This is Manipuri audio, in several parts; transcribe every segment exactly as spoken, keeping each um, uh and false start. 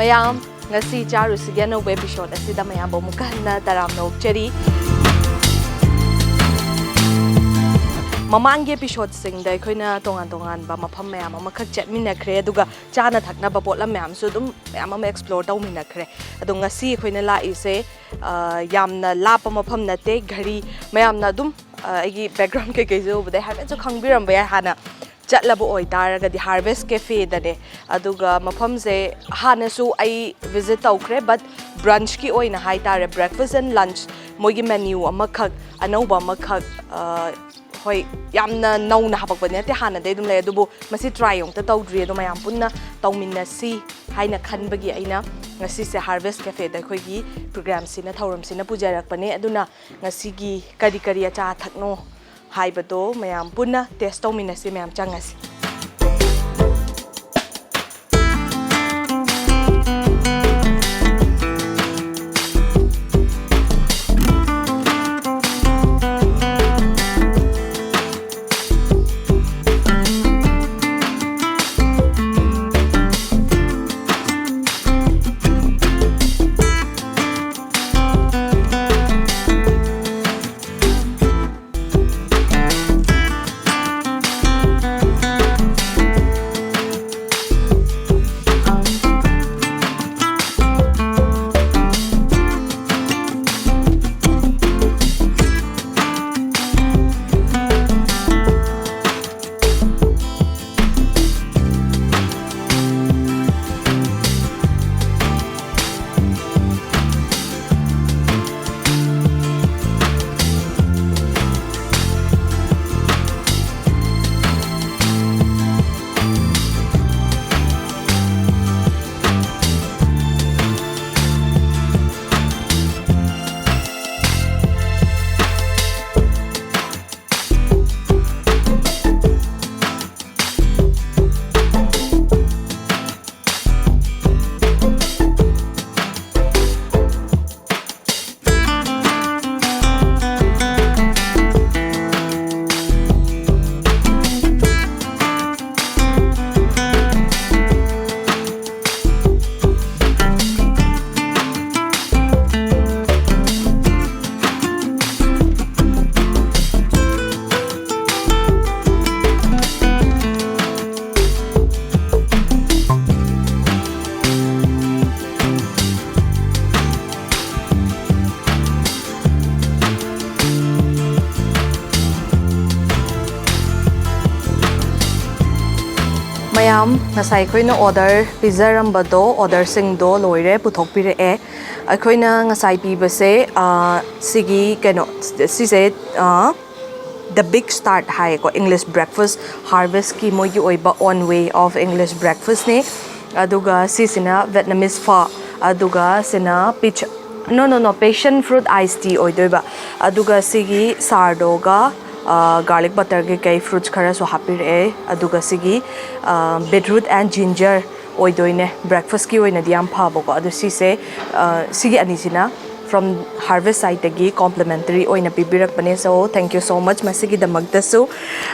ꯃꯌꯥꯝ, ꯉꯁꯤ ꯆꯥꯔꯨꯁꯤꯒꯤ ꯑꯅꯧꯕ episode ꯑꯁꯤꯗ ꯃꯌꯥꯝꯕꯨ ꯑꯃꯨꯛꯀ ꯍꯟꯅ ꯇꯔꯥꯝꯅ ꯑꯣꯛꯆꯔꯤ꯫ ꯃꯃꯥꯡꯒꯤ episodeꯁꯤꯡꯗ ꯑꯩꯈꯣꯏꯅ ꯇꯣꯉꯥꯟ ꯇꯣꯉꯥꯟꯕ ꯃꯐꯝ ꯃꯌꯥꯝ ꯑꯃꯈꯛ ꯆꯠꯃꯤꯟꯅꯈ꯭ꯔꯦ, ꯑꯗꯨꯒ ꯆꯥꯅ ꯊꯛꯅꯕ ꯄꯣꯠꯂꯝ ꯃꯌꯥꯝꯁꯨ ꯑꯗꯨꯝ ꯃꯌꯥꯝ ꯑꯃ explore ꯇꯧꯃꯤꯟꯅꯈ꯭ꯔꯦ꯫ ꯑꯗꯣ ꯉꯁꯤ ꯑꯩꯈꯣꯏꯅ ꯂꯥꯛꯏꯁꯦ, ꯑ, ꯌꯥꯝꯅ ꯂꯥꯞꯄ ꯃꯐꯝ ꯅꯠꯇꯦ꯫ ꯘꯔꯤ ꯃꯌꯥꯝꯅ ꯑꯗꯨꯝ, ꯑ, ꯑꯩꯒꯤ background ꯀꯩꯀꯩꯁꯦ ꯎꯕꯗꯩ ꯍꯥꯏꯐꯦꯠꯁꯨ ꯈꯪꯕꯤꯔꯝꯕ ꯌꯥꯏ, ꯍꯥꯟꯅ ꯆꯠꯂꯕ ꯑꯣꯏꯇꯥꯔꯒꯗꯤ Harvest Cafeꯗꯅꯦ꯫ ꯑꯗꯨꯒ ꯃꯐꯝꯁꯦ ꯍꯥꯟꯅꯁꯨ ꯑꯩ visit ꯇꯧꯈ꯭ꯔꯦ, but brunchꯀꯤ ꯑꯣꯏꯅ ꯍꯥꯏꯇꯥꯔꯦ, breakfast and lunch ꯃꯣꯏꯒꯤ menu ꯑꯃꯈꯛ, ꯑꯅꯧꯕ ꯑꯃꯈꯛ, ꯑ, ꯍꯣꯏ, ꯌꯥꯝꯅ ꯅꯧꯅ ꯍꯥꯄꯛꯄꯗꯤ ꯅꯠꯇꯦ, ꯍꯥꯟꯅꯗꯩ ꯑꯗꯨꯝ ꯂꯩ, ꯑꯗꯨꯕꯨ ꯃꯁꯤ try ꯑꯃꯨꯛꯇ ꯇꯧꯗ꯭ꯔꯤ꯫ ꯑꯗꯣ ꯃꯌꯥꯝ ꯄꯨꯟꯅ ꯇꯧꯃꯤꯟꯅꯁꯤ ꯍꯥꯏꯅ ꯈꯟꯕꯒꯤ ꯑꯩꯅ ꯉꯁꯤꯁꯦ Harvest Cafeꯗ ꯑꯩꯈꯣꯏꯒꯤ programꯁꯤꯅ, ꯊꯧꯔꯝꯁꯤꯅ ꯄꯨꯖꯔꯛꯄꯅꯦ꯫ ꯑꯗꯨꯅ ꯉꯁꯤꯒꯤ ꯀꯔꯤ ꯀꯔꯤ ꯑꯆꯥ ꯑꯊꯛꯅꯣ ꯍꯥꯏꯕꯗꯣ ꯃꯌꯥꯝ ꯄꯨꯟꯅ taste ꯇꯧꯃꯤꯟꯅꯁꯤ꯫ ꯃꯌꯥꯝ ꯆꯪꯉꯁꯤ꯫ ꯉꯁꯥꯏ ꯑꯩꯈꯣꯏꯅ ꯑꯣꯔꯗꯔ ꯄꯤꯖꯔꯝꯕꯗꯣ, ꯑꯣꯔꯗꯔꯁꯤꯡꯗꯣ ꯂꯣꯏꯔꯦ, ꯄꯨꯊꯣꯛꯄꯤꯔꯛꯑꯦ꯫ ꯑꯩꯈꯣꯏꯅ ꯉꯁꯥꯏ ꯄꯤꯕꯁꯦ, ꯑ, ꯁꯤꯒꯤ ꯀꯩꯅꯣ, ꯁꯤꯁꯦ, ꯑ, The Big Start ꯍꯥꯏꯌꯦꯀꯣ, English breakfast, Harvestꯀꯤ ꯃꯣꯏꯒꯤ ꯑꯣꯏꯕ own way of English breakfastꯅꯦ꯫ ꯑꯗꯨꯒ ꯁꯤꯁꯤꯅ Vietnamese pho, ꯑꯗꯨꯒ ꯁꯤꯅ peach, no, no, no, passion fruit iced tea ꯑꯣꯏꯗꯣꯏꯕ꯫ ꯑꯗꯨꯒ ꯁꯤꯒꯤ sourdough ꯒ, ꯑ, garlic butter ꯀꯩꯀꯩ fruits ꯈꯔꯁꯨ ꯍꯥꯞꯄꯤꯔꯛꯑꯦ꯫ ꯑꯗꯨꯒ ꯁꯤꯒꯤ, ꯑ, beetroot and ginger ꯑꯣꯏꯗꯣꯏꯅꯦ꯫ Breakfastꯀꯤ ꯑꯣꯏꯅꯗꯤ ꯌꯥꯝ ꯐꯕꯀꯣ꯫ ꯑꯗꯨ ꯁꯤꯁꯦ, ꯑ, ꯁꯤꯒꯤ ꯑꯅꯤꯁꯤꯅ from Harvest sideꯇꯒꯤ complimentary ꯑꯣꯏꯅ ꯄꯤꯕꯤꯔꯛꯄꯅꯦ꯫ So, thank you so much꯫ ꯃꯁꯤꯒꯤꯗꯃꯛꯇꯁꯨ,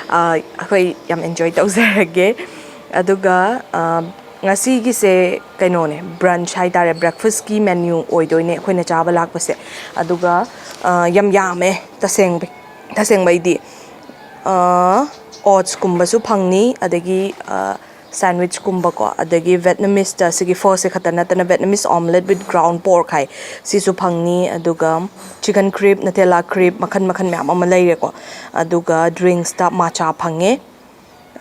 ꯑ, ꯑꯩꯈꯣꯏ ꯌꯥꯝ enjoy ꯇꯧꯖꯔꯒꯦ꯫ ꯑꯗꯨꯒ, ꯑ, ꯉꯁꯤꯒꯤꯁꯦ ꯀꯩꯅꯣꯅꯦ, brunch ꯍꯥꯏꯇꯥꯔꯦ, breakfastꯀꯤ menu ꯑꯣꯏꯗꯣꯏꯅꯦ ꯑꯩꯈꯣꯏꯅ ꯆꯥꯕ ꯂꯥꯛꯄꯁꯦ꯫ ꯑꯗꯨꯒ, ꯑ, ꯌꯥꯝ ꯌꯥꯝꯃꯦ ꯇꯁꯦꯡꯕ-, ꯇꯁꯦꯡꯕꯩꯗꯤ꯫ ꯑ, oatsꯀꯨꯝꯕꯁꯨ ꯐꯪꯅꯤ, ꯑꯗꯒꯤ, ꯑ, sandwichꯀꯨꯝꯕꯀꯣ, ꯑꯗꯒꯤ Vietnameseꯇ ꯁꯤꯒꯤ firstꯁꯦ ꯈꯛꯇ ꯅꯠꯇꯅ Vietnamese omelette with ground pork ꯍꯥꯏ, ꯁꯤꯁꯨ ꯐꯪꯅꯤ, ꯑꯗꯨꯒ chicken crepe, Nutella crepe, ꯃꯈꯟ ꯃꯈꯟ ꯃꯌꯥꯝ ꯑꯃ ꯂꯩꯔꯦꯀꯣ꯫ ꯑꯗꯨꯒ drinksta matcha ꯐꯪꯉꯦ,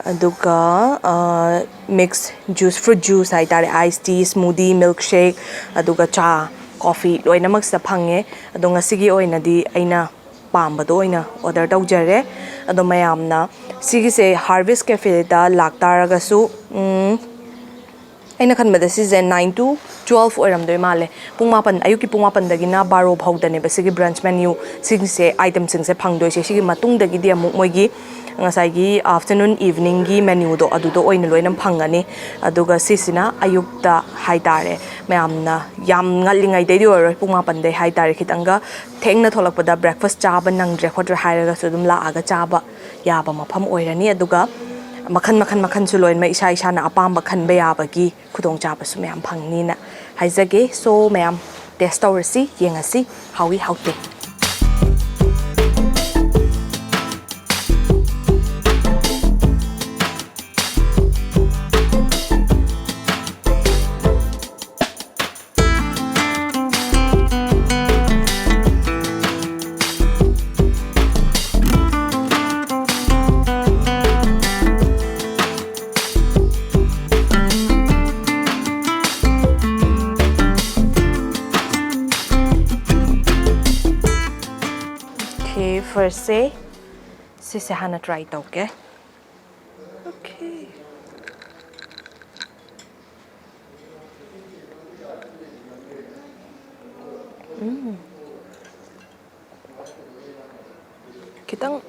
ꯑꯗꯨꯒ, ꯑ, mix juice, fruit juice ꯍꯥꯏꯇꯥꯔꯦ, iced tea, smoothie, milkshake, ꯑꯗꯨꯒ ꯆꯥ, coffee ꯂꯣꯏꯅꯃꯛꯁꯤꯗ ꯐꯪꯉꯦ꯫ ꯑꯗꯣ ꯉꯁꯤꯒꯤ ꯑꯣꯏꯅꯗꯤ ꯑꯩꯅ ꯄꯥꯝꯕꯗꯣ ꯑꯣꯏꯅ order ꯇꯧꯖꯔꯦ꯫ ꯑꯗꯣ ꯃꯌꯥꯝꯅ ꯁꯤꯒꯤꯁꯦ Harvest Cafeꯗ ꯂꯥꯛꯇꯥꯔꯒꯁꯨ, ꯎꯝ, ꯑꯩꯅ ꯈꯟꯕꯗ ꯁꯤꯁꯦ nine to twelve ꯑꯣꯏꯔꯝꯗꯣꯏ ꯃꯥꯜꯂꯦ꯫ ꯄꯨꯡ ꯃꯥꯄꯟ, ꯑꯌꯨꯛꯀꯤ ꯄꯨꯡ ꯃꯥꯄꯟꯗꯒꯤꯅ ꯕꯥꯔꯣ ꯐꯥꯎꯗꯅꯦꯕ ꯁꯤꯒꯤ brunch menu, ꯁꯤꯒꯤꯁꯦ, itemꯁꯤꯡꯁꯦ ꯐꯪꯗꯣꯏꯁꯦ꯫ ꯁꯤꯒꯤ ꯃꯇꯨꯡꯗꯒꯤꯗꯤ ꯑꯃꯨꯛ ꯃꯣꯏꯒꯤ ꯉꯁꯥꯏꯒꯤ afternoon, eveningꯒꯤ menuꯗꯣ ꯑꯗꯨꯗ ꯑꯣꯏꯅ ꯂꯣꯏꯅ ꯐꯪꯒꯅꯤ꯫ ꯑꯗꯨꯒ ꯁꯤꯁꯤꯅ ꯑꯌꯨꯛꯇ ꯍꯥꯏꯇꯥꯔꯦ, ꯃꯌꯥꯝꯅ ꯌꯥꯝ ꯉꯜꯂꯤꯉꯩꯗꯩꯗꯤ ꯑꯣꯏꯔꯣꯏ, ꯄꯨꯡ ꯃꯥꯄꯟꯗꯩ ꯍꯥꯏꯇꯥꯔꯦ, ꯈꯤꯇꯪꯒ ꯊꯦꯡꯅ ꯊꯣꯛꯂꯛꯄꯗ breakfast ꯆꯥꯕ ꯅꯪꯗ꯭ꯔꯦ ꯈꯣꯠꯇ꯭ꯔꯦ ꯍꯥꯏꯔꯒꯁꯨ ꯑꯗꯨꯝ ꯂꯥꯛꯑꯒ ꯆꯥꯕ ꯌꯥꯕ ꯃꯐꯝ ꯑꯣꯏꯔꯅꯤ꯫ ꯑꯗꯨꯒ ꯃꯈꯟ ꯃꯈꯟ ꯃꯈꯟꯁꯨ ꯂꯣꯏꯅꯃꯛ ꯏꯁꯥ ꯏꯁꯥꯅ ꯑꯄꯥꯝꯕ ꯈꯟꯕ ꯌꯥꯕꯒꯤ ꯈꯨꯗꯣꯡꯆꯥꯕꯁꯨ ꯃꯌꯥꯝ ꯐꯪꯅꯤꯅ ꯍꯥꯏꯖꯒꯦ꯫ So ꯃꯌꯥꯝ taste ꯇꯧꯔꯁꯤ, ꯌꯦꯡꯉꯁꯤ ꯍꯥꯎꯏ ꯍꯥꯎꯇꯦ꯫ ꯁꯤ ꯐꯥꯔꯁꯁꯦ ꯁꯤꯁꯦ ꯍꯥꯟꯅ ꯇ꯭ꯔꯥꯏ ꯇꯧꯒꯦ꯫ Okay. ꯎꯝ꯫ ꯈꯤꯇꯪ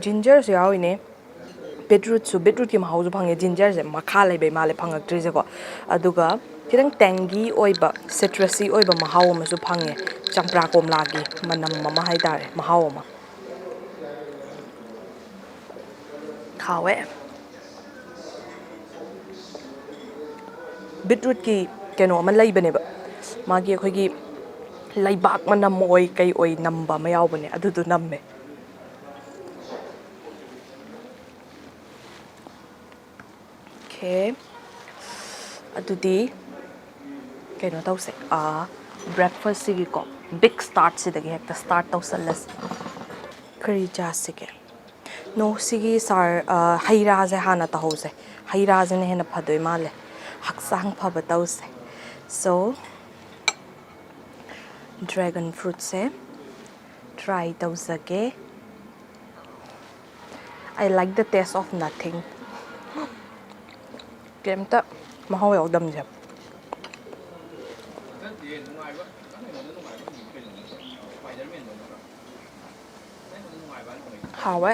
ꯖꯤꯟꯖꯔꯁꯨ ꯌꯥꯎꯔꯤꯅꯦ, ꯕꯤꯠꯔꯨꯠꯁꯨ, ꯕꯤꯠꯔꯨꯠꯀꯤ ꯃꯍꯥꯎꯁꯨ ꯐꯪꯉꯦ꯫ ꯖꯤꯟꯖꯔꯁꯦ ꯃꯈꯥ ꯂꯩꯕꯩ ꯃꯥꯜꯂꯦ ꯐꯪꯉꯛꯇ꯭ꯔꯤꯁꯦꯀꯣ꯫ ꯑꯗꯨꯒ ꯈꯤꯇꯪ ꯇꯦꯡꯒꯤ ꯑꯣꯏꯕ, ꯁꯤꯇ꯭ꯔꯁꯤ ꯑꯣꯏꯕ ꯃꯍꯥꯎ ꯑꯃꯁꯨ ꯐꯪꯉꯦ, ꯆꯝꯄ꯭ꯔꯥ ꯀꯣꯝꯂꯥꯒꯤ ꯃꯅꯝ ꯑꯃ ꯍꯥꯏꯇꯥꯔꯦ, ꯃꯍꯥꯎ ꯑꯃ꯫ ꯍꯥꯎꯋꯦ꯫ ꯕꯤꯠꯔꯨꯠꯀꯤ ꯀꯩꯅꯣ ꯑꯃ ꯂꯩꯕꯅꯦꯕ, ꯃꯥꯒꯤ ꯑꯩꯈꯣꯏꯒꯤ ꯂꯩꯕꯥꯛ ꯃꯅꯝ ꯑꯣꯏ ꯀꯩ ꯑꯣꯏ ꯅꯝꯕ ꯑꯃ ꯌꯥꯎꯕꯅꯦ, ꯑꯗꯨꯗꯣ ꯅꯝꯃꯦ꯫ Okay. ꯑꯗꯨꯗꯤ ꯀꯩꯅꯣ ꯇꯧꯁꯦ, ꯕ꯭ꯔꯦꯛꯐꯥꯁꯁꯤꯒꯤꯀꯣ ꯕꯤꯛ ꯁ꯭ꯇꯥꯔꯠꯁꯤꯗꯒꯤ ꯍꯦꯛꯇ ꯁ꯭ꯇꯥꯔꯠ ꯇꯧꯁꯜꯂꯁꯤ꯫ ꯀꯔꯤ ꯆꯥꯁꯤꯒꯦ? ꯅꯣ, ꯁꯤꯒꯤ ꯁꯥꯔ, ꯍꯩ ꯔꯥꯁꯦ ꯍꯥꯟꯅ ꯇꯧꯍꯧꯁꯦ꯫ ꯍꯩ ꯔꯥꯁꯤꯅ ꯍꯦꯟꯅ ꯐꯗꯣꯏ ꯃꯥꯜꯂꯦ꯫ ꯍꯛꯆꯥꯡ ꯐꯕ ꯇꯧꯁꯦ꯫ So, ꯗ꯭ꯔꯦꯒꯟ ꯐ꯭ꯔꯨꯠꯁꯦ ꯇ꯭ꯔꯥꯏ ꯇꯧꯖꯒꯦ꯫ I like the taste of nothing. ꯀꯩꯝꯇ ꯃꯍꯥꯎ ꯌꯥꯎꯗꯕꯅꯤꯁꯦ꯫ ꯍꯥꯎꯋꯦ꯫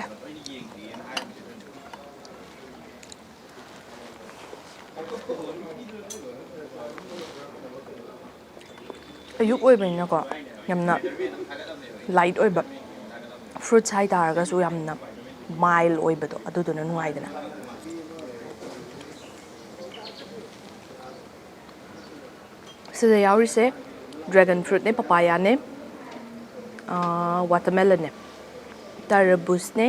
ꯑꯌꯨꯛ ꯑꯣꯏꯕꯅꯤꯅꯀꯣ, ꯌꯥꯝꯅ ꯂꯥꯏꯠ ꯑꯣꯏꯕ ꯐ꯭ꯔꯨꯠꯁ ꯍꯥꯏꯇꯥꯔꯒꯁꯨ ꯌꯥꯝꯅ ꯃꯥꯏꯜ ꯑꯣꯏꯕꯗꯣ, ꯑꯗꯨꯗꯨꯅ ꯅꯨꯡꯉꯥꯏꯗꯅ꯫ ꯁꯤꯗ ꯌꯥꯎꯔꯤꯁꯦ ꯗ꯭ꯔꯦꯒꯟ ꯐ꯭ꯔꯨꯠꯅꯦ, ꯄꯄꯥꯌꯥꯅꯦ, ꯋꯥꯇꯔꯃꯦꯂꯟꯅꯦ, ꯇꯔꯕꯨꯁꯅꯦ꯫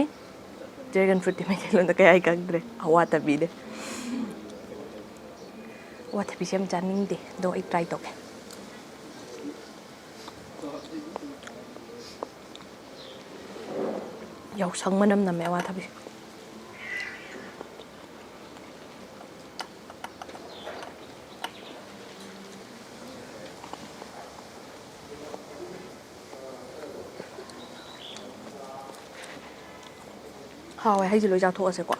ꯗ꯭ꯔꯦꯒꯟ ꯐ꯭ꯔꯨꯠꯇꯤ ꯃꯩꯇꯩꯂꯣꯟꯗ ꯀꯩ ꯍꯥꯏ ꯈꯪꯗ꯭ꯔꯦ꯫ ꯑꯋꯥꯊꯕꯤꯅꯦ꯫ ꯑꯋꯥꯊꯕꯤꯁꯦ ꯌꯥꯝ ꯆꯥꯅꯤꯡꯗꯦ, ꯑꯗꯣ ꯑꯩ ꯇ꯭ꯔꯥꯏ ꯇꯧꯒꯦ꯫ ꯌꯥꯎꯁꯪ ꯃꯅꯝ ꯅꯝꯃꯦ ꯑꯋꯥꯊꯕꯤ꯫ ꯍꯥꯎꯋꯦ, ꯍꯩꯁꯦ ꯂꯣꯏ ꯆꯥꯊꯣꯛꯑꯁꯦꯀꯣ꯫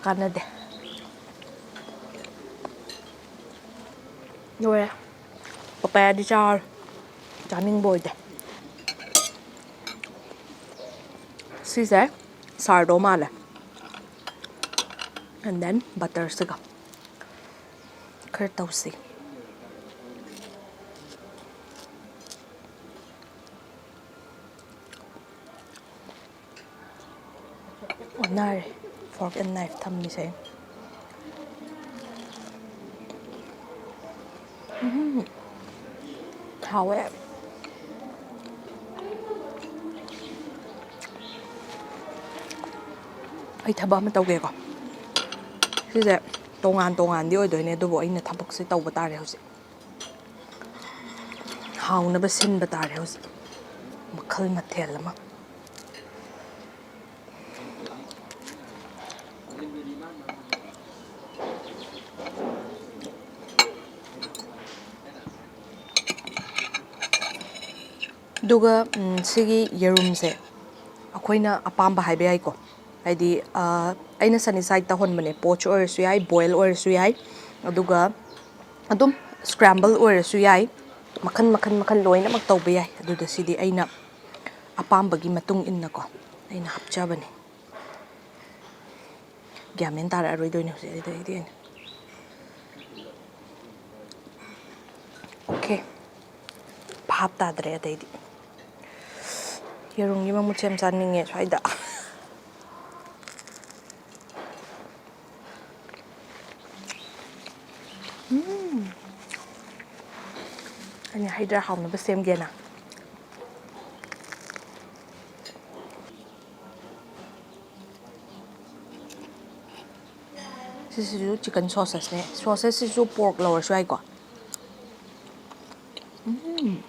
ꯀꯥꯟꯅꯗꯦ꯫ ꯂꯣꯏꯔꯦ꯫ ꯄꯄꯌꯥꯗꯤ ꯆꯥꯔ ꯆꯥꯅꯤꯡꯕ ꯑꯣꯏꯗꯦ꯫ ꯁꯤꯁꯦ ꯁꯥꯔꯗꯧ ꯃꯥꯜꯂꯦ꯫ And then ꯕꯇꯔꯁꯤꯒ ꯈꯔ ꯇꯧꯁꯤ꯫ ꯑꯣꯟꯅꯔꯦ꯫ Fork and knife ꯊꯝꯃꯤꯁꯦ꯫ ꯎꯝ꯫ ꯍꯥꯎꯋꯦ꯫ ꯑꯩ ꯊꯕꯛ ꯑꯃ ꯇꯧꯒꯦꯀꯣ꯫ ꯁꯤꯁꯦ ꯇꯣꯉꯥꯟ ꯇꯣꯉꯥꯟꯗꯤ ꯑꯣꯏꯗꯣꯏꯅꯦ, ꯑꯗꯨꯕꯨ ꯑꯩꯅ ꯊꯕꯛꯁꯦ ꯇꯧꯕ ꯇꯥꯔꯦ ꯍꯧꯖꯤꯛ꯫ ꯍꯥꯎꯅꯕ ꯁꯤꯟꯕ ꯇꯥꯔꯦ ꯍꯧꯖꯤꯛ꯫ ꯃꯈꯜ ꯃꯊꯦꯜ ꯑꯃ꯫ ꯑꯗꯨꯒ, ꯎꯝ, ꯁꯤꯒꯤ ꯌꯦꯔꯨꯝꯁꯦ ꯑꯩꯈꯣꯏꯅ ꯑꯄꯥꯝꯕ ꯍꯥꯏꯕ ꯌꯥꯏꯀꯣ꯫ ꯍꯥꯏꯗꯤ, ꯑ, ꯑꯩꯅ sunny side ꯇꯧꯍꯟꯕꯅꯦ꯫ Poach ꯑꯣꯏꯔꯁꯨ ꯌꯥꯏ, boil ꯑꯣꯏꯔꯁꯨ ꯌꯥꯏ, ꯑꯗꯨꯒ ꯑꯗꯨꯝ scramble ꯑꯣꯏꯔꯁꯨ ꯌꯥꯏ꯫ ꯃꯈꯜ, ꯃꯈꯜ, ꯃꯈꯜ ꯂꯣꯏꯅꯃꯛ ꯇꯧꯕ ꯌꯥꯏ꯫ ꯑꯗꯨꯗ ꯁꯤꯗꯤ ꯑꯩꯅ ꯑꯄꯥꯝꯕꯒꯤ ꯃꯇꯨꯡ ꯏꯟꯅꯀꯣ, ꯑꯩꯅ ꯍꯥꯞꯆꯕꯅꯦ꯫ ꯒ꯭ꯌꯥꯟ ꯃꯦꯟ ꯇꯥꯔꯛꯑꯔꯣꯏꯗꯣꯏꯅꯦ ꯍꯧꯖꯤꯛ ꯑꯗꯨꯗꯩꯗꯤ ꯑꯩꯅ꯫ Okay꯫ ꯚꯥꯞ ꯇꯥꯗ꯭ꯔꯦ ꯑꯗꯩꯗꯤ꯫ ꯌꯦꯔꯨꯝꯒꯤ ꯃꯃꯨꯠꯁꯦ ꯌꯥꯝ ꯆꯥꯅꯤꯡꯉꯦ ꯁ꯭ꯋꯥꯏꯗ꯫ ꯎꯝ꯫ ꯑꯩꯅ ꯍꯩꯗ꯭ꯔꯥ ꯍꯥꯎꯅꯕ ꯁꯦꯝꯒꯦꯅ꯫ ꯁꯤꯁꯤꯁꯨ chicken sausageꯅꯦ꯫ Sausageꯁꯤꯁꯨ pork ꯂꯧꯔꯁꯨ ꯌꯥꯏꯀꯣ꯫ ꯎꯝ꯫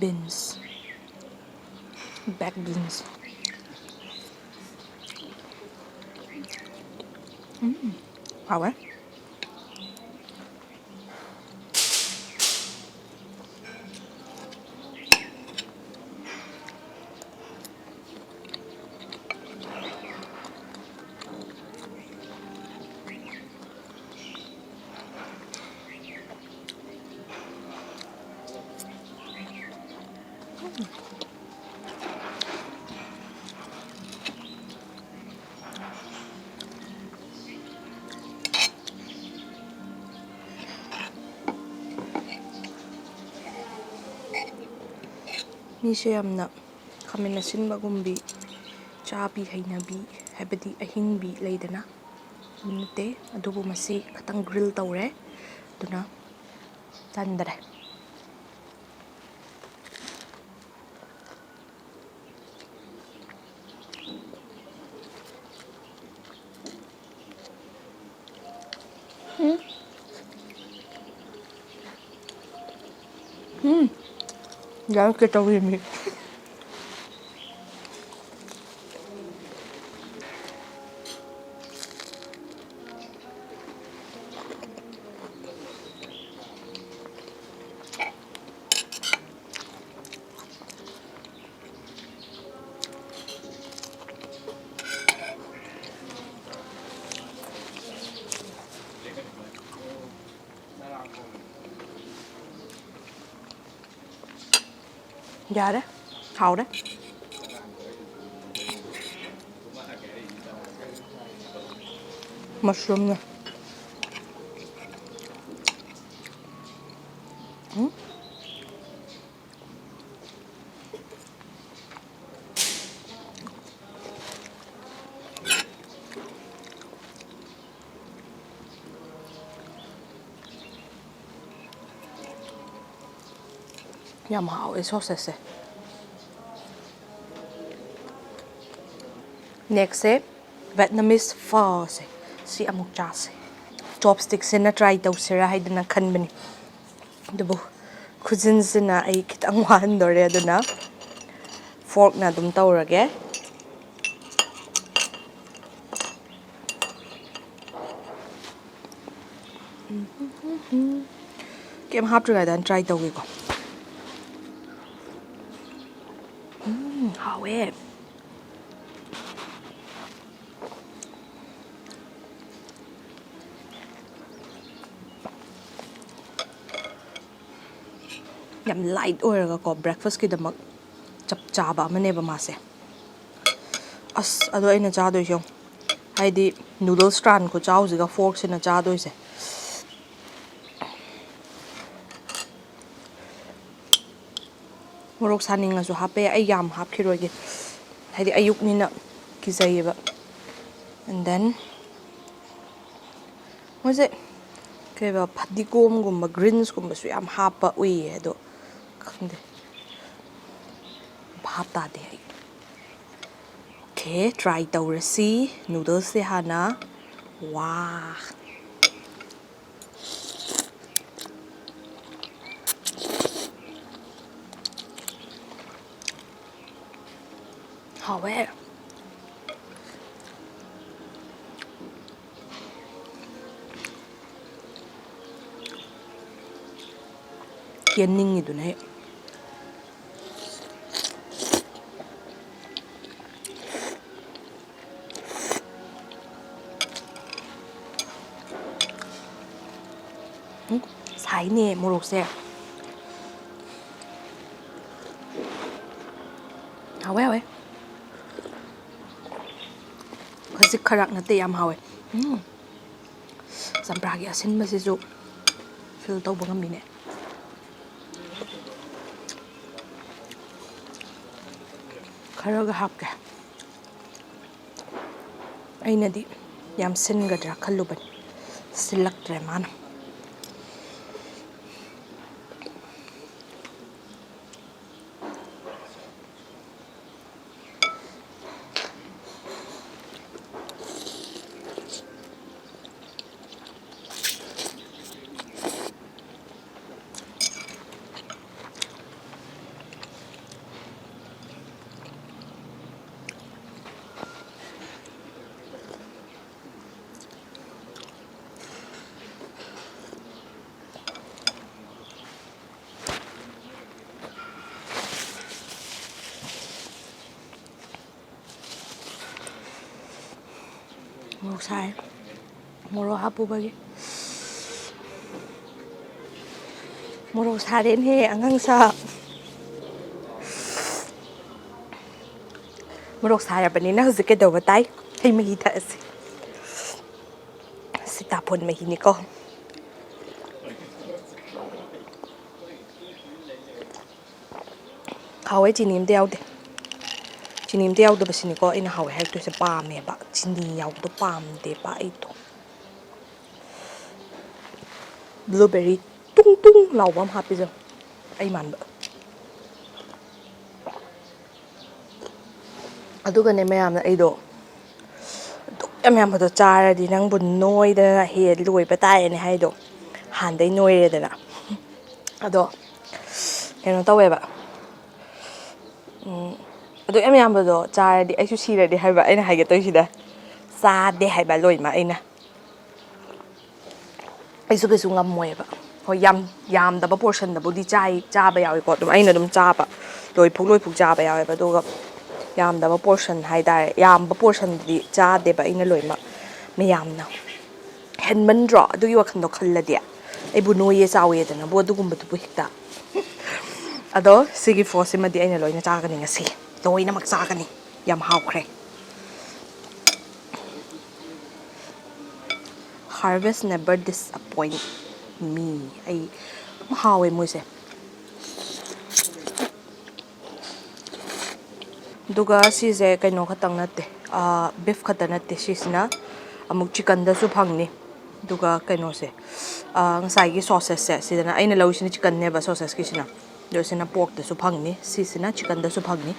Beans, black beans. ꯎꯝ, ꯍꯥꯎꯋꯦ꯫ ꯃꯤꯁꯦ ꯌꯥꯝꯅ ꯈꯥꯃꯦꯟ ꯑꯁꯤꯟꯕꯒꯨꯝꯕꯤ ꯆꯥꯕꯤ ꯍꯩꯅꯕꯤ, ꯍꯥꯏꯕꯗꯤ ꯑꯍꯤꯡꯕꯤ ꯂꯩꯗꯅ, ꯑꯗꯨ ꯅꯠꯇꯦ꯫ ꯑꯗꯨꯕꯨ ꯃꯁꯤ ꯈꯤꯇꯪ grill ꯇꯧꯔꯦ, ꯑꯗꯨꯅ ꯆꯟꯗꯔꯦ꯫ ꯎꯝ꯫ ꯎꯝ꯫ ꯌꯥꯔꯛꯀꯦ ꯇꯧꯔꯤꯃꯤ꯫ ꯌꯥꯔꯦ, ꯍꯥꯎꯔꯦ꯫ Mushroomꯅ꯫ ꯎꯝ꯫ ꯌꯥꯝ ꯍꯥꯎꯋꯦ sauceꯁꯦ꯫ Nextꯁꯦ Vietnamese pho ꯁꯦ, ꯁꯤ ꯑꯃꯨꯛ ꯆꯥꯁꯦ꯫ Chopstickꯁꯤꯅ try ꯇꯧꯁꯤꯔꯥ ꯍꯥꯏꯗꯅ ꯈꯟꯕꯅꯤ, ꯑꯗꯨꯕꯨ ꯈꯨꯖꯤꯟꯁꯤꯅ ꯑꯩ ꯈꯤꯇꯪ ꯋꯥꯍꯟꯗꯣꯔꯦ, ꯑꯗꯨꯅ forkꯅ ꯑꯗꯨꯝ ꯇꯧꯔꯒꯦ꯫ ꯀꯩꯝ ꯍꯥꯞꯇ꯭ꯔꯤꯉꯩꯗ try ꯇꯧꯒꯦꯀꯣ꯫ ꯎꯝ, ꯍꯥꯎꯋꯦ꯫ ꯌꯥꯝ light ꯑꯣꯏꯔꯒꯀꯣ, breakfastꯀꯤꯗꯃꯛ ꯆꯞ ꯆꯥꯕ ꯑꯃꯅꯦꯕ ꯃꯥꯁꯦ꯫ ꯑꯁ, ꯑꯗꯣ ꯑꯩꯅ ꯆꯥꯗꯣꯏꯁꯦ ꯌꯦꯡꯉꯨ, ꯍꯥꯏꯗꯤ noodles ꯇ꯭ꯔꯥꯟ ꯈꯨꯆꯥꯎꯁꯤꯒ forkꯁꯤꯅ ꯆꯥꯗꯣꯏꯁꯦ꯫ ꯃꯣꯔꯣꯛ ꯁꯥꯅꯤꯡꯉꯁꯨ ꯍꯥꯞꯄ ꯌꯥꯏ꯫ ꯑꯩ ꯌꯥꯝ ꯍꯥꯞꯈꯤꯔꯣꯏꯒꯦ, ꯍꯥꯏꯗꯤ ꯑꯌꯨꯛꯅꯤꯅ ꯀꯤꯖꯩꯌꯦꯕ꯫ And then ꯃꯣꯏꯁꯦ ꯀꯩꯕ, ꯐꯗꯤꯒꯣꯝꯒꯨꯝꯕ, ꯒ꯭ꯔꯤꯟꯁꯀꯨꯝꯕꯁꯨ ꯌꯥꯝ ꯍꯥꯞꯄ ꯎꯏꯌꯦ, ꯑꯗꯣ ꯈꯪꯗꯦ, ꯚꯥꯞ ꯇꯥꯗꯦ ꯑꯩ꯫ ꯑꯣꯀꯦ, ꯇ꯭ꯔꯥꯏ ꯇꯧꯔꯁꯤ ꯅꯨꯗꯜꯁꯁꯦ ꯍꯥꯟꯅ꯫ ꯋꯥ꯫ ꯍꯥꯎꯋꯦ꯫ ꯌꯦꯟꯅꯤꯡꯉꯤꯗꯨꯅ ꯍꯦꯛ꯫ ꯎꯝ, ꯁꯥꯏꯅꯦ ꯃꯣꯔꯣꯛꯁꯦ꯫ ꯍꯥꯎꯋꯦ, ꯍꯥꯎꯋꯦ꯫ ꯈꯖꯤꯛ ꯈꯔꯥꯛ ꯅꯠꯇꯦ, ꯌꯥꯝ ꯍꯥꯎꯋꯦ꯫ ꯎꯝ꯫ ꯆꯝꯄ꯭ꯔꯥꯒꯤ ꯑꯁꯤꯟꯕꯁꯤꯁꯨ ꯐꯤꯜ ꯇꯧꯕ ꯉꯝꯃꯤꯅꯦ꯫ ꯈꯔꯒ ꯍꯥꯞꯀꯦ꯫ ꯑꯩꯅꯗꯤ ꯌꯥꯝ ꯁꯤꯟꯒꯗ꯭ꯔꯥ ꯈꯜꯂꯨꯕꯅꯤ, ꯁꯤꯜꯂꯛꯇ꯭ꯔꯦ ꯃꯥꯅ꯫ ꯃꯣꯔꯣꯛ ꯁꯥꯏ꯫ ꯃꯣꯔꯣꯛ ꯍꯥꯞꯄꯨꯕꯒꯤ꯫ ꯃꯣꯔꯣꯛ ꯁꯥꯔꯦꯅꯦ ꯑꯉꯥꯡ ꯁꯥ꯫ ꯃꯣꯔꯣꯛ ꯁꯥꯔꯕꯅꯤꯅ ꯍꯧꯖꯤꯛ ꯀꯩꯗꯧꯕ ꯇꯥꯏ? ꯍꯩ ꯃꯍꯤ ꯊꯛꯑꯁꯤ꯫ ꯁꯤꯇꯥꯐꯣꯟ ꯃꯍꯤꯅꯤꯀꯣ꯫ ꯍꯥꯎꯋꯦ, ꯆꯤꯅꯤ ꯑꯝꯇ ꯌꯥꯎꯗꯦ꯫ ꯆꯤꯅꯤ ꯑꯝꯇ ꯌꯥꯎꯗꯕꯁꯤꯅꯤꯀꯣ ꯑꯩꯅ ꯍꯥꯎꯋꯦ ꯍꯥꯏꯔꯛꯇꯣꯏꯁꯦ꯫ ꯄꯥꯝꯃꯦꯕ, ꯆꯤꯅꯤ ꯌꯥꯎꯕꯗꯣ ꯄꯥꯝꯗꯦꯕ ꯑꯩꯗꯣ꯫ Blueberry ꯇꯨꯡ ꯇꯨꯡ ꯂꯥꯎꯕ ꯑꯃ ꯍꯥꯞꯄꯤꯁꯦ, ꯑꯩ ꯃꯥꯟꯕ꯫ ꯑꯗꯨꯒꯅꯦ ꯃꯌꯥꯝꯅ ꯑꯩꯗꯣ ꯑꯗꯨꯛ ꯌꯥꯝ ꯌꯥꯝꯕꯗꯣ ꯆꯥꯔꯗꯤ ꯅꯪꯕꯨ ꯅꯣꯏꯗꯅ ꯍꯦ ꯂꯣꯏꯕ ꯇꯥꯏꯌꯦꯅꯦ ꯍꯥꯏꯗꯣ꯫ ꯍꯥꯟꯗꯩ ꯅꯣꯏꯔꯦꯗꯅ꯫ ꯑꯗꯣ ꯀꯩꯅꯣ ꯇꯧꯋꯦꯕ꯫ ꯎꯝ, ꯑꯗꯨꯛ ꯌꯥꯝ ꯌꯥꯝꯕꯗꯣ ꯆꯥꯔꯗꯤ ꯑꯩꯁꯨ ꯁꯤꯔꯗꯤ ꯍꯥꯏꯕ ꯑꯩꯅ ꯍꯥꯏꯒꯦ ꯇꯧꯔꯤꯁꯤꯗ꯫ ꯆꯥꯗꯦ ꯍꯥꯏꯕ ꯂꯣꯏꯃꯛ ꯑꯩꯅ꯫ ꯑꯩꯁꯨ ꯀꯩꯁꯨ ꯉꯝꯃꯣꯏꯕ꯫ ꯍꯣꯏ, ꯌꯥꯝ ꯌꯥꯝꯗꯕ ꯄꯣꯔꯁꯟꯗꯕꯨꯗꯤ ꯆꯥꯏ, ꯆꯥꯕ ꯌꯥꯎꯋꯤꯀꯣ꯫ ꯑꯗꯨꯝ ꯑꯩꯅ ꯑꯗꯨꯝ ꯆꯥꯕ, ꯂꯣꯏꯐꯨ ꯂꯣꯏꯐꯨ ꯆꯥꯕ ꯌꯥꯎꯋꯦꯕ꯫ ꯑꯗꯨꯒ ꯌꯥꯝꯗꯕ ꯄꯣꯔꯁꯟ ꯍꯥꯏꯇꯥꯔꯦ, ꯌꯥꯝꯕ ꯄꯣꯔꯁꯟꯗꯤ ꯆꯥꯗꯦꯕ ꯑꯩꯅ ꯂꯣꯏꯅꯃꯛ꯫ ꯃꯌꯥꯝꯅ ꯍꯦꯟꯃꯟꯗ꯭ꯔꯣ ꯑꯗꯨꯒꯤ ꯋꯥꯈꯜꯗꯣ ꯈꯜꯂꯗꯤ? ꯑꯩꯕꯨ ꯅꯣꯏꯌꯦ ꯆꯥꯎꯋꯦꯗꯅꯕꯨ ꯑꯗꯨꯒꯨꯝꯕꯗꯨꯕꯨ ꯍꯦꯛꯇ꯫ ꯑꯗꯣ ꯁꯤꯒꯤ ꯐꯣꯁꯁꯤꯃꯗꯤ ꯑꯩꯅ ꯂꯣꯏꯅ ꯆꯥꯒꯅꯤ ꯉꯁꯤ, ꯂꯣꯏꯅꯃꯛ ꯆꯥꯒꯅꯤ꯫ ꯌꯥꯝ ꯍꯥꯎꯈ꯭ꯔꯦ꯫ Harvest never disappoint me. ꯑꯩ ꯌꯥꯝ ꯍꯥꯎꯋꯦ ꯃꯣꯏꯁꯦ꯫ ꯑꯗꯨꯒ ꯁꯤꯁꯦ ꯀꯩꯅꯣ ꯈꯛꯇꯪ ꯅꯠꯇꯦ, ꯕꯤꯞ ꯈꯛꯇ ꯅꯠꯇꯦ, ꯁꯤꯁꯤꯅ ꯑꯃꯨꯛ ꯆꯤꯀꯟꯗꯁꯨ ꯐꯪꯅꯤ꯫ ꯑꯗꯨꯒ ꯀꯩꯅꯣꯁꯦ, ꯉꯁꯥꯏꯒꯤ ꯁꯣꯁꯦꯁꯁꯦ, ꯁꯤꯗꯅ ꯑꯩꯅ ꯂꯧꯔꯤꯁꯤꯅ ꯆꯤꯀꯟꯅꯦꯕ, ꯁꯣꯁꯦꯁꯀꯤꯁꯤꯅ꯫ ꯑꯗꯣ ꯁꯤꯅ ꯄꯣꯔꯛꯇꯁꯨ ꯐꯪꯅꯤ, ꯁꯤꯁꯤꯅ ꯆꯤꯀꯟꯗꯁꯨ ꯐꯪꯅꯤ꯫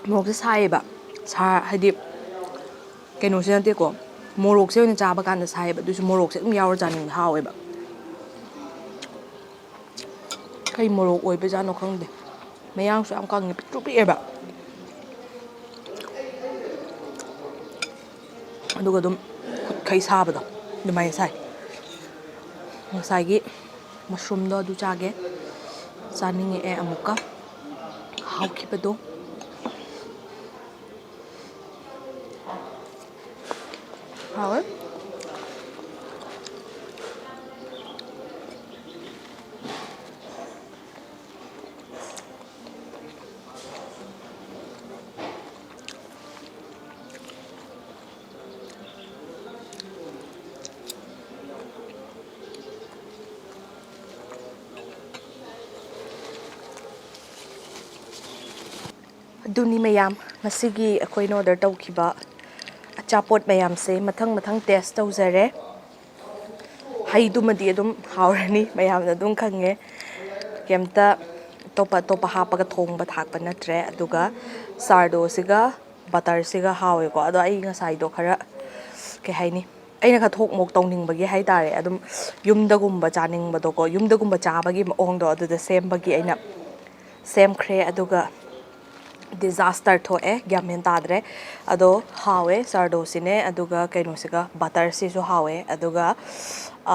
ꯃꯣꯔꯣꯛꯁꯦ ꯁꯥꯏꯌꯦꯕ꯫ ꯁꯥ-, ꯍꯥꯏꯗꯤ ꯀꯩꯅꯣꯁꯦ ꯅꯠꯇꯦꯀꯣ, ꯃꯣꯔꯣꯛꯁꯦ ꯑꯣꯏꯅ ꯆꯥꯕ ꯀꯥꯟꯗ ꯁꯥꯏꯌꯦꯕ꯫ ꯑꯗꯨꯁꯨ ꯃꯣꯔꯣꯛꯁꯦ ꯑꯗꯨꯝ ꯌꯥꯎꯔ ꯆꯥꯅꯤꯡꯕ, ꯍꯥꯎꯋꯦꯕ꯫ ꯀꯩ ꯃꯣꯔꯣꯛ ꯑꯣꯏꯕꯖꯥꯠꯅꯣ ꯈꯪꯗꯦ, ꯃꯌꯥꯡꯁꯨ ꯌꯥꯝ ꯀꯪꯉꯦ, ꯄꯤꯛꯇ꯭ꯔꯨ ꯄꯤꯛꯑꯦꯕ꯫ ꯑꯗꯨꯒ ꯑꯗꯨꯝ ꯈꯨꯠꯈꯩ ꯁꯥꯕꯗꯣ ꯑꯗꯨꯃꯥꯏꯅ ꯁꯥꯏ꯫ ꯉꯁꯥꯏꯒꯤ ꯃꯁꯔꯨꯝꯗꯣ ꯑꯗꯨ ꯆꯥꯒꯦ꯫ ꯆꯥꯅꯤꯡꯉꯛꯑꯦ ꯑꯃꯨꯛꯀ꯫ ꯍꯥꯎꯈꯤꯕꯗꯣ꯫ ꯍꯥꯎꯋꯦ꯫ ꯑꯗꯨꯅꯤ ꯃꯌꯥꯝ, ꯉꯁꯤꯒꯤ ꯑꯩꯈꯣꯏꯅ ꯑꯣꯔꯗꯔ ꯇꯧꯈꯤꯕ ꯑꯆꯥꯄꯣꯠ ꯃꯌꯥꯝꯁꯦ ꯃꯊꯪ ꯃꯊꯪ ꯇꯦꯁ ꯇꯧꯖꯔꯦ꯫ ꯍꯩꯗꯨꯃꯗꯤ ꯑꯗꯨꯝ ꯍꯥꯎꯔꯅꯤ, ꯃꯌꯥꯝꯅ ꯑꯗꯨꯝ ꯈꯪꯉꯦ꯫ ꯀꯩꯝꯇ ꯑꯇꯣꯞꯄ ꯑꯇꯣꯞꯄ ꯍꯥꯞꯄꯒ ꯊꯣꯡꯕ ꯊꯥꯛꯄ ꯅꯠꯇ꯭ꯔꯦ꯫ ꯑꯗꯨꯒ ꯁꯥꯔꯗꯣꯁꯤꯒ ꯕꯇꯔꯁꯤꯒ ꯍꯥꯎꯋꯦꯀꯣ꯫ ꯑꯗꯣ ꯑꯩ ꯉꯁꯥꯏꯗꯣ ꯈꯔ, ꯀꯩ ꯍꯥꯏꯅꯤ, ꯑꯩꯅ ꯈꯔ ꯊꯣꯛ ꯃꯣꯛ ꯇꯧꯅꯤꯡꯕꯒꯤ ꯍꯥꯏ ꯇꯥꯔꯦ, ꯑꯗꯨꯝ ꯌꯨꯝꯗꯒꯨꯝꯕ ꯆꯥꯅꯤꯡꯕꯗꯣꯀꯣ, ꯌꯨꯝꯗꯒꯨꯝꯕ ꯆꯥꯕꯒꯤ ꯃꯑꯣꯡꯗꯣ ꯑꯗꯨꯗ ꯁꯦꯝꯕꯒꯤ ꯑꯩꯅ ꯁꯦꯝꯈ꯭ꯔꯦ꯫ ꯑꯗꯨꯒ ꯗꯤꯖꯥꯁꯇꯔ ꯊꯣꯛꯑꯦ, ꯒ꯭ꯌꯥꯟ ꯃꯦꯟ ꯇꯥꯗ꯭ꯔꯦ꯫ ꯑꯗꯣ ꯍꯥꯎꯋꯦ, ꯁꯥꯔꯗꯣꯁꯤꯅꯦ ꯑꯗꯨꯒ ꯀꯩꯅꯣꯁꯤꯒ, ꯕꯇꯔꯁꯤꯁꯨ ꯍꯥꯎꯋꯦ꯫ ꯑꯗꯨꯒ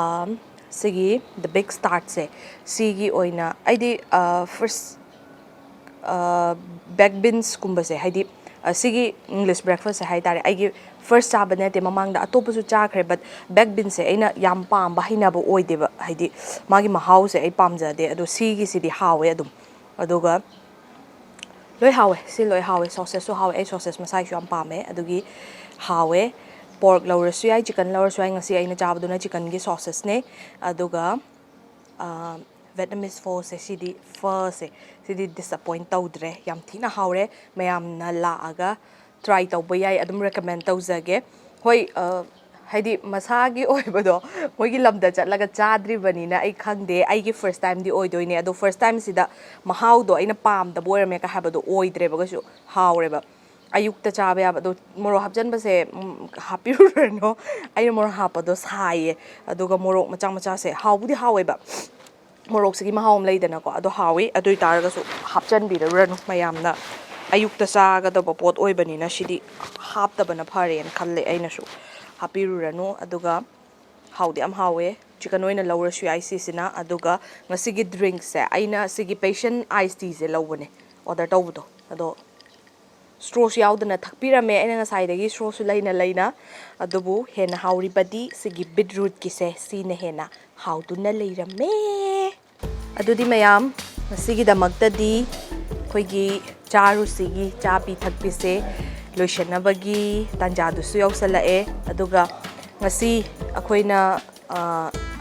ꯑꯝ, ꯁꯤꯒꯤ ꯗ ꯕꯤꯛ ꯁ꯭ꯇꯥꯔꯠꯁꯦ, ꯁꯤꯒꯤ ꯑꯣꯏꯅ ꯑꯩꯗꯤ ꯐꯥꯔꯁ ꯕꯦꯛ ꯕꯤꯟꯁꯀꯨꯝꯕꯁꯦ, ꯍꯥꯏꯗꯤ ꯑ, ꯁꯤꯒꯤ ꯏꯪꯂꯤꯁ ꯕ꯭ꯔꯦꯛꯐꯥꯁꯁꯦ ꯍꯥꯏ ꯇꯥꯔꯦ, ꯑꯩꯒꯤ ꯐꯥꯔꯁ ꯆꯥꯕ ꯅꯠꯇꯦ, ꯃꯃꯥꯡꯗ ꯑꯇꯣꯞꯄꯁꯨ ꯆꯥꯈ꯭ꯔꯦ꯫ ꯕꯠ ꯕꯦꯛ ꯕꯤꯟꯁꯁꯦ ꯑꯩꯅ ꯌꯥꯝ ꯄꯥꯝꯕ, ꯍꯩꯅꯕ ꯑꯣꯏꯗꯦꯕ, ꯍꯥꯏꯗꯤ ꯃꯥꯒꯤ ꯃꯍꯥꯎꯁꯦ ꯑꯩ ꯄꯥꯝꯖꯗꯦ꯫ ꯑꯗꯣ ꯁꯤꯒꯤꯁꯤꯗꯤ ꯍꯥꯎꯋꯦ ꯑꯗꯨꯝ꯫ ꯑꯗꯨꯒ ꯂꯣꯏ ꯍꯥꯎꯋꯦ, ꯁꯤ ꯂꯣꯏ ꯍꯥꯎꯋꯦ꯫ ꯁꯣꯁꯦꯁꯁꯨ ꯍꯥꯎꯋꯦ, ꯑꯩ ꯁꯣꯁꯦꯁ ꯃꯁꯥꯒꯤꯁꯨ ꯌꯥꯝ ꯄꯥꯝꯃꯦ, ꯑꯗꯨꯒꯤ ꯍꯥꯎꯋꯦ꯫ ꯄꯣꯔꯛ ꯂꯧꯔꯁꯨ ꯌꯥꯏ, ꯆꯤꯀꯟ ꯂꯧꯔꯁꯨ ꯌꯥꯏ꯫ ꯉꯁꯤ ꯑꯩꯅ ꯆꯥꯕꯗꯨꯅ ꯆꯤꯀꯟꯒꯤ ꯁꯣꯁꯦꯁꯅꯦ꯫ ꯑꯗꯨꯒ ꯚꯦꯠꯅꯥꯃꯤꯁ ꯐꯣꯁꯦ, ꯁꯤꯗꯤ, ꯐꯁꯦ, ꯁꯤꯗꯤ ꯗꯤꯁꯑꯄꯣꯏꯟ ꯇꯧꯗ꯭ꯔꯦ, ꯌꯥꯝ ꯊꯤꯅ ꯍꯥꯎꯔꯦ꯫ ꯃꯌꯥꯝꯅ ꯂꯥꯛꯑꯒ ꯇ꯭ꯔꯥꯏ ꯇꯧꯕ ꯌꯥꯏ, ꯑꯗꯨꯝ ꯔꯦꯀꯃꯦꯟ ꯇꯧꯖꯒꯦ꯫ ꯍꯣꯏ, ꯑ, ꯍꯥꯏꯗꯤ ꯃꯁꯥꯒꯤ ꯑꯣꯏꯕꯗꯣ, ꯃꯣꯏꯒꯤ ꯂꯝꯗ ꯆꯠꯂꯒ ꯆꯥꯗ꯭ꯔꯤꯕꯅꯤꯅ ꯑꯩ ꯈꯪꯗꯦ꯫ ꯑꯩꯒꯤ ꯐꯥꯔꯁ ꯇꯥꯏꯝꯗꯤ ꯑꯣꯏꯗꯣꯏꯅꯦ, ꯑꯗꯣ ꯐꯥꯔꯁ ꯇꯥꯏꯝꯁꯤꯗ ꯃꯍꯥꯎꯗꯣ ꯑꯩꯅ ꯄꯥꯝꯗꯕ ꯑꯣꯏꯔꯝꯃꯦ ꯀ ꯍꯥꯏꯕꯗꯣ ꯑꯣꯏꯗ꯭ꯔꯦꯕ, ꯀꯩꯁꯨ ꯍꯥꯎꯔꯦꯕ꯫ ꯑꯌꯨꯛꯇ ꯆꯥꯕ ꯌꯥꯕ꯫ ꯑꯗꯣ ꯃꯣꯔꯣꯛ ꯍꯥꯞꯆꯟꯕꯁꯦ, ꯎꯝ, ꯍꯥꯞꯄꯤꯔꯨꯔꯅꯨ꯫ ꯑꯩꯅ ꯃꯣꯔꯣꯛ ꯍꯥꯞꯄꯗꯣ ꯁꯥꯏꯌꯦ꯫ ꯑꯗꯨꯒ ꯃꯣꯔꯣꯛ ꯃꯆꯥ ꯃꯆꯥꯁꯦ ꯍꯥꯎꯕꯨꯗꯤ ꯍꯥꯎꯋꯦꯕ, ꯃꯣꯔꯣꯛꯁꯤꯒꯤ ꯃꯍꯥꯎ ꯑꯃ ꯂꯩꯗꯅꯀꯣ, ꯑꯗꯣ ꯍꯥꯎꯋꯤ꯫ ꯑꯗꯨ ꯑꯣꯏꯇꯥꯔꯒꯁꯨ ꯍꯥꯞꯆꯟꯕꯤꯔꯨꯔꯅꯨ ꯃꯌꯥꯝꯅ꯫ ꯑꯌꯨꯛꯇ ꯆꯥꯒꯗꯕ ꯄꯣꯠ ꯑꯣꯏꯕꯅꯤꯅ ꯁꯤꯗꯤ ꯍꯥꯞꯇꯕꯅ ꯐꯔꯦꯅ ꯈꯜꯂꯦ ꯑꯩꯅꯁꯨ꯫ ꯍꯥꯞꯄꯤꯔꯨꯔꯅꯨ꯫ ꯑꯗꯨꯒ ꯍꯥꯎꯗꯤ ꯌꯥꯝ ꯍꯥꯎꯋꯦ꯫ ꯆꯤꯀꯟ ꯑꯣꯏꯅ ꯂꯧꯔꯁꯨ ꯌꯥꯏ ꯁꯤꯁꯤꯅ꯫ ꯑꯗꯨꯒ ꯉꯁꯤꯒꯤ ꯗ꯭ꯔꯤꯡꯁꯦ, ꯑꯩꯅ ꯁꯤꯒꯤ ꯄꯦꯁꯟ ꯑꯥꯏꯁ ꯇꯤꯁꯦ ꯂꯧꯕꯅꯦ, ꯑꯣꯔꯗꯔ ꯇꯧꯕꯗꯣ꯫ ꯑꯗꯣ ꯁ꯭ꯇ꯭ꯔꯣꯁꯨ ꯌꯥꯎꯗꯅ ꯊꯛꯄꯤꯔꯝꯃꯦ ꯑꯩꯅ ꯉꯁꯥꯏꯗꯒꯤ, ꯁ꯭ꯇ꯭ꯔꯣꯁꯨ ꯂꯩꯅ ꯂꯩꯅ꯫ ꯑꯗꯨꯕꯨ ꯍꯦꯟꯅ ꯍꯥꯎꯔꯤꯕꯗꯤ ꯁꯤꯒꯤ ꯕꯤꯠꯔꯨꯠꯀꯤꯁꯦ, ꯁꯤꯅ ꯍꯦꯟꯅ ꯍꯥꯎꯗꯨꯅ ꯂꯩꯔꯝꯃꯦ꯫ ꯑꯗꯨꯗꯤ ꯃꯌꯥꯝ, ꯉꯁꯤꯒꯤꯗꯃꯛꯇꯗꯤ ꯑꯩꯈꯣꯏꯒꯤ ꯆꯥꯔꯨꯁꯤꯒꯤ ꯆꯥꯕꯤ ꯊꯛꯄꯤꯁꯦ ꯂꯣꯏꯁꯟꯅꯕꯒꯤ ꯇꯥꯟꯖꯥꯗꯨꯁꯨ ꯌꯧꯁꯜꯂꯛꯑꯦ꯫ ꯑꯗꯨꯒ ꯉꯁꯤ ꯑꯩꯈꯣꯏꯅ, ꯑ,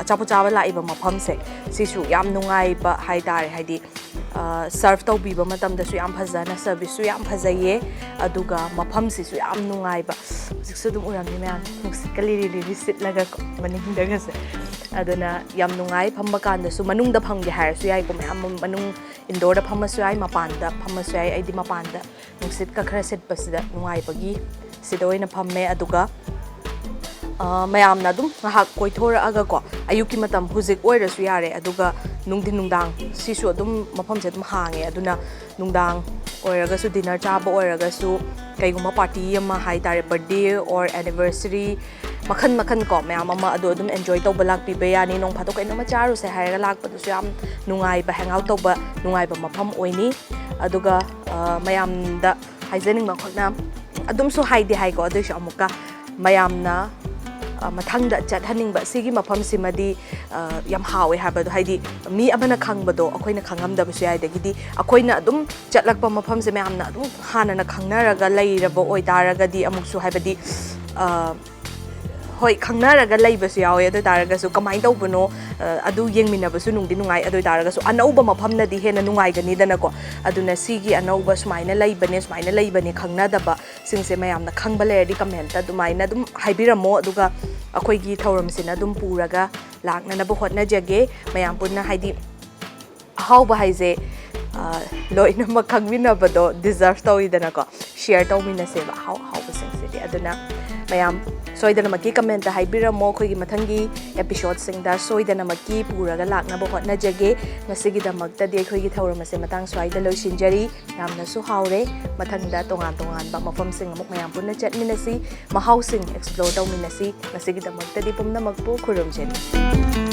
ꯑꯆꯥꯄꯣꯠ ꯆꯥꯕ ꯂꯥꯛꯏꯕ ꯃꯐꯝꯁꯦ, ꯁꯤꯁꯨ ꯌꯥꯝ ꯅꯨꯡꯉꯥꯏꯕ ꯍꯥꯏꯇꯥꯔꯦ꯫ ꯍꯥꯏꯗꯤ ꯁꯔꯚ ꯇꯧꯕꯤꯕ ꯃꯇꯝꯗꯁꯨ ꯌꯥꯝ ꯐꯖꯅ, ꯁꯔꯚꯤꯁꯁꯨ ꯌꯥꯝ ꯐꯖꯩꯌꯦ, ꯑꯗꯨꯒ ꯃꯐꯝꯁꯤꯁꯨ ꯌꯥꯝ ꯅꯨꯡꯉꯥꯏꯕ꯫ ꯍꯧꯖꯤꯛꯁꯨ ꯑꯗꯨꯝ ꯎꯔꯝꯅꯤ ꯃꯌꯥꯝ, ꯅꯨꯡꯁꯤꯠꯀ ꯂꯤꯔꯤ ꯂꯤꯔꯤ ꯁꯤꯠꯂꯒ ꯀꯣ, ꯃꯅꯤꯡꯗꯒꯁꯦ꯫ ꯑꯗꯨꯅ ꯌꯥꯝ ꯅꯨꯡꯉꯥꯏ꯫ ꯐꯝꯕ ꯀꯥꯟꯗꯁꯨ ꯃꯅꯨꯡꯗ ꯐꯝꯒꯦ ꯍꯥꯏꯔꯁꯨ ꯌꯥꯏꯀꯣ, ꯃꯌꯥꯝ ꯃꯅꯨꯡ ꯏꯟꯗꯣꯔꯗ ꯐꯝꯃꯁꯨ ꯌꯥꯏ, ꯃꯄꯥꯟꯗ ꯐꯝꯃꯁꯨ ꯌꯥꯏ꯫ ꯑꯩꯗꯤ ꯃꯄꯥꯟꯗ ꯅꯨꯡꯁꯤꯠꯀ ꯈꯔ ꯁꯤꯠꯄꯁꯤꯗ ꯅꯨꯡꯉꯥꯏꯕꯒꯤ ꯁꯤꯗ ꯑꯣꯏꯅ ꯐꯝꯃꯦ꯫ ꯑꯗꯨꯒ ꯑ, ꯃꯌꯥꯝꯅ ꯑꯗꯨꯝ ꯉꯥꯏꯍꯥꯛ ꯀꯣꯏꯊꯣꯔꯛꯑꯒꯀꯣ, ꯑꯌꯨꯛꯀꯤ ꯃꯇꯝ ꯍꯧꯖꯤꯛ ꯑꯣꯏꯔꯁꯨ ꯌꯥꯔꯦ, ꯑꯗꯨꯒ ꯅꯨꯡꯊꯤꯟ ꯅꯨꯡꯗꯥꯡ ꯁꯤꯁꯨ ꯑꯗꯨꯝ ꯃꯐꯝꯁꯦ ꯑꯗꯨꯝ ꯍꯥꯡꯉꯦ꯫ ꯑꯗꯨꯅ ꯅꯨꯡꯗꯥꯡ ꯑꯣꯏꯔꯒꯁꯨ, ꯗꯤꯅꯔ ꯆꯥꯕ ꯑꯣꯏꯔꯒꯁꯨ, ꯀꯩꯒꯨꯝꯕ ꯄꯥꯔꯇꯤ ꯑꯃ ꯍꯥꯏ ꯇꯥꯔꯦ, ꯕꯔꯗꯦ ꯑꯣꯔ ꯑꯦꯅꯤꯚꯔꯁꯔꯤ, ꯃꯈꯟ ꯃꯈꯟ ꯀꯣ, ꯃꯌꯥꯝ ꯑꯃ ꯑꯗꯨ ꯑꯗꯨꯝ ꯑꯦꯟꯖꯣꯏ ꯇꯧꯕ ꯂꯥꯛꯄꯤꯕ ꯌꯥꯅꯤ꯫ ꯅꯣꯡ ꯐꯥꯗꯣꯛ ꯀꯩꯅꯣꯝꯃ ꯆꯥꯔꯨꯁꯦ ꯍꯥꯏꯔꯒ ꯂꯥꯛꯄꯗꯨꯁꯨ ꯌꯥꯝ ꯅꯨꯡꯉꯥꯏꯕ, ꯍꯦꯡ ꯑꯥꯎꯠ ꯇꯧꯕ ꯅꯨꯡꯉꯥꯏꯕ ꯃꯐꯝ ꯑꯣꯏꯅꯤ꯫ ꯑꯗꯨꯒ ꯑ, ꯃꯌꯥꯝꯗ ꯍꯥꯏꯖꯅꯤꯡꯕ ꯑꯩꯈꯣꯏꯅ ꯑꯗꯨꯝꯁꯨ ꯍꯥꯏꯗꯤ ꯍꯥꯏꯀꯣ, ꯑꯗꯨꯏꯁꯨ ꯑꯃꯨꯛꯀ ꯃꯌꯥꯝꯅ ꯑ, ꯃꯊꯪꯗ ꯆꯠꯍꯟꯅꯤꯡꯕ ꯁꯤꯒꯤ ꯃꯐꯝꯁꯤꯃꯗꯤ ꯑ, ꯌꯥꯝ ꯍꯥꯎꯋꯦ ꯍꯥꯏꯕꯗꯣ, ꯍꯥꯏꯗꯤ ꯃꯤ ꯑꯃꯅ ꯈꯪꯕꯗꯣ ꯑꯩꯈꯣꯏꯅ ꯈꯪꯉꯝꯗꯕꯁꯨ ꯌꯥꯏ꯫ ꯑꯗꯒꯤꯗꯤ ꯑꯩꯈꯣꯏꯅ ꯑꯗꯨꯝ ꯆꯠꯂꯛꯄ ꯃꯐꯝꯁꯦ ꯃꯌꯥꯝꯅ ꯑꯗꯨꯝ ꯍꯥꯟꯅꯅ ꯈꯪꯅꯔꯒ ꯂꯩꯔꯕ ꯑꯣꯏꯇꯥꯔꯒꯗꯤ ꯑꯃꯨꯛꯁꯨ, ꯍꯥꯏꯕꯗꯤ ꯑ, ꯍꯣꯏ, ꯈꯪꯅꯔꯒ ꯂꯩꯕꯁꯨ ꯌꯥꯎꯋꯦ꯫ ꯑꯗꯨ ꯑꯣꯏ ꯇꯥꯔꯒꯁꯨ ꯀꯃꯥꯏꯅ ꯇꯧꯕꯅꯣ, ꯑ, ꯑꯗꯨ ꯌꯦꯡꯃꯤꯟꯅꯕꯁꯨ ꯅꯨꯡꯗꯤ ꯅꯨꯡꯉꯥꯏ꯫ ꯑꯗꯨ ꯑꯣꯏ ꯇꯥꯔꯒꯁꯨ ꯑꯅꯧꯕ ꯃꯐꯝꯅꯗꯤ ꯍꯦꯟꯅ ꯅꯨꯡꯉꯥꯏꯒꯅꯤꯗꯅꯀꯣ꯫ ꯑꯗꯨꯅ ꯁꯤꯒꯤ ꯑꯅꯧꯕ ꯁꯨꯃꯥꯏꯅ ꯂꯩꯕꯅꯦ, ꯁꯨꯃꯥꯏꯅ ꯂꯩꯕꯅꯦ ꯈꯪꯅꯗꯕꯁꯤꯡꯁꯦ ꯃꯌꯥꯝꯅ ꯈꯪꯕ ꯂꯩꯔꯗꯤ ꯀꯃꯦꯟꯇ ꯑꯗꯨꯃꯥꯏꯅ ꯑꯗꯨꯝ ꯍꯥꯏꯕꯤꯔꯝꯃꯣ꯫ ꯑꯗꯨꯒ ꯑꯩꯈꯣꯏꯒꯤ ꯊꯧꯔꯝꯁꯤꯅ ꯑꯗꯨꯝ ꯄꯨꯔꯒ ꯂꯥꯛꯅꯅꯕ ꯍꯣꯠꯅꯖꯒꯦ꯫ ꯃꯌꯥꯝ ꯄꯨꯟꯅ, ꯍꯥꯏꯗꯤ ꯑꯍꯥꯎꯕ ꯍꯥꯏꯁꯦ, ꯑ, ꯂꯣꯏꯅꯃꯛ ꯈꯪꯃꯤꯟꯅꯕꯗꯣ ꯗꯤꯖꯔꯞ ꯇꯧꯋꯤꯗꯅꯀꯣ꯫ ꯁꯤꯌꯔ ꯇꯧꯃꯤꯟꯅꯁꯦꯕ ꯑꯍꯥꯎ ꯑꯍꯥꯎꯕꯁꯤꯡꯁꯤꯗꯤ꯫ ꯑꯗꯨꯅ ꯃꯌꯥꯝ ꯁꯣꯏꯗꯅꯃꯛꯀꯤ ꯀꯃꯦꯟꯇ ꯍꯥꯏꯕꯤꯔꯝꯃꯣ꯫ ꯑꯩꯈꯣꯏꯒꯤ ꯃꯊꯪꯒꯤ ꯑꯦꯄꯤꯁꯣꯗꯁꯤꯡꯗ ꯁꯣꯏꯗꯅꯃꯛꯀꯤ ꯄꯨꯔꯒ ꯂꯥꯛꯅꯕ ꯍꯣꯠꯅꯖꯒꯦ꯫ ꯉꯁꯤꯒꯤꯗꯃꯛꯇꯗꯤ ꯑꯩꯈꯣꯏꯒꯤ ꯊꯧꯔꯝ ꯑꯁꯦ ꯃꯇꯥꯡ ꯁ꯭ꯋꯥꯏꯗ ꯂꯣꯏꯁꯤꯟꯖꯔꯤ꯫ ꯌꯥꯝꯅꯁꯨ ꯍꯥꯎꯔꯦ꯫ ꯃꯊꯪꯗ ꯇꯣꯉꯥꯟ ꯇꯣꯉꯥꯟꯕ ꯃꯐꯝꯁꯤꯡ ꯑꯃꯨꯛ ꯃꯌꯥꯝ ꯄꯨꯟꯅ ꯆꯠꯃꯤꯟꯅꯁꯤ, ꯃꯍꯥꯎꯁꯤꯡ ꯑꯦꯛꯁꯄ꯭ꯂꯣꯔ ꯇꯧꯃꯤꯟꯅꯁꯤ꯫ ꯉꯁꯤꯒꯤꯗꯃꯛꯇꯗꯤ ꯄꯨꯝꯅꯃꯛꯄꯨ ꯈꯨꯔꯨꯝꯖꯔꯤ꯫